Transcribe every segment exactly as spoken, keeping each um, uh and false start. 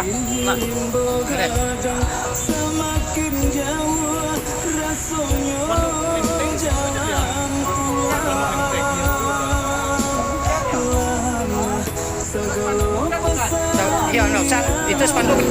Nah, beres. Iyo, ndak usah. Itu spanduk.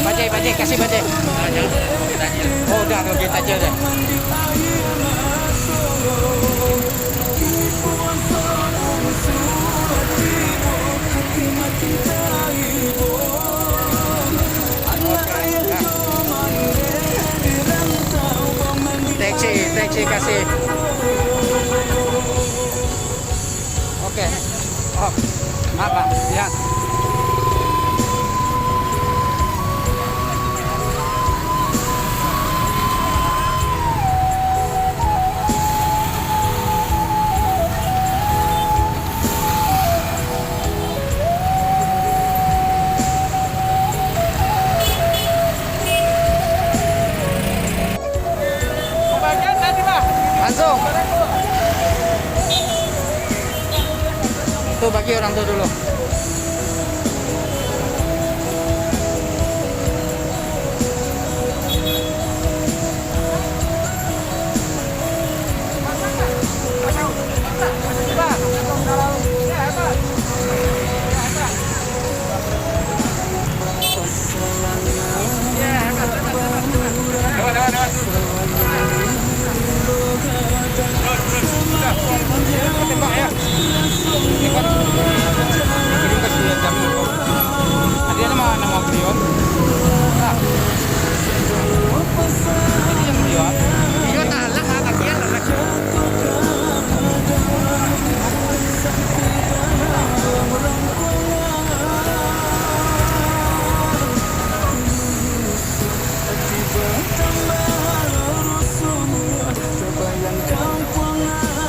Bajai, bajai, kasih bajai. Oh, udah, tu kita aja deh. Taxi, taxi kasih. Oke. Oh, maaf, Pak. Ya. Langsung. Tu bagi orang tu dulu. Ado nama, nama beliau? Nah. Ini yang beliau. Beliau tak alah, ah, kasihan lah.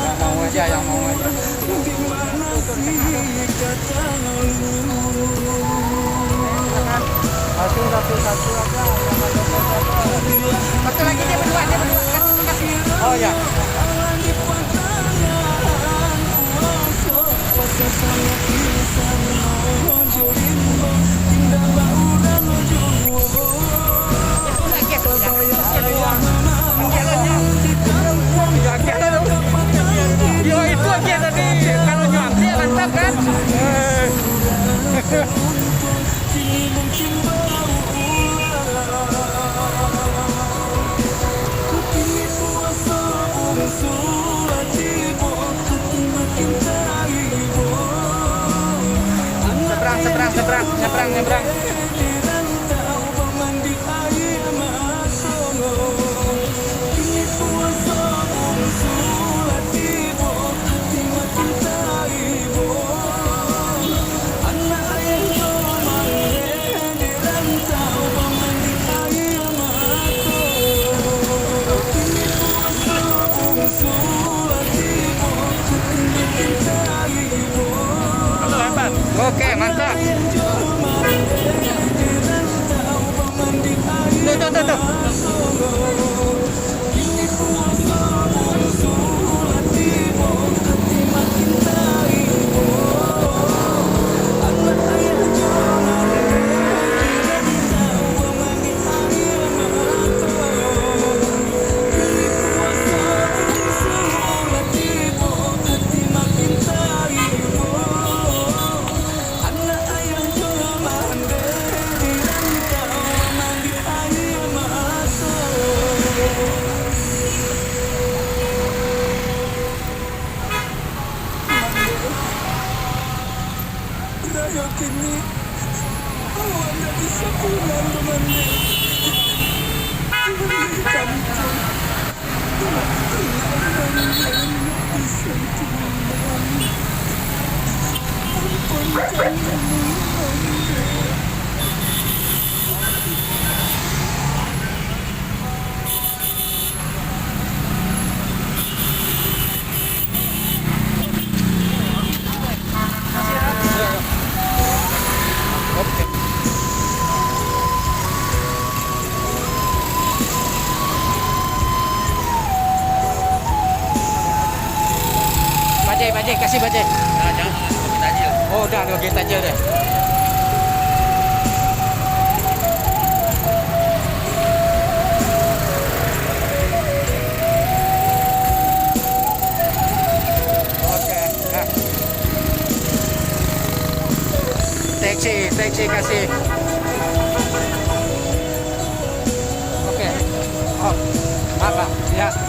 Yang mau aja, yang mau aja. Satu, satu, satu aja. Satu lagi, dia berdua, dia berdua. Kasih, kasih. Oh, ya. Yo, itu aja tadi, kalau nyo ambil, mantap, kan? Eh. Seberang, seberang, seberang, nyebrang, nyebrang. Oke, mantap. Tuh, tuh, tuh, tuh. Kini, awak ndak bisa pulang, Komandan. Kami di kampuang. Bajai, bajai, kasih bajai. Dah, jangan, jangan, jangan, jangan. Oh, dah, dah, bagi tajil deh. Oke, dah. Taxi, taxi kasih. Oke. Oh, maaf, Pak. Ya.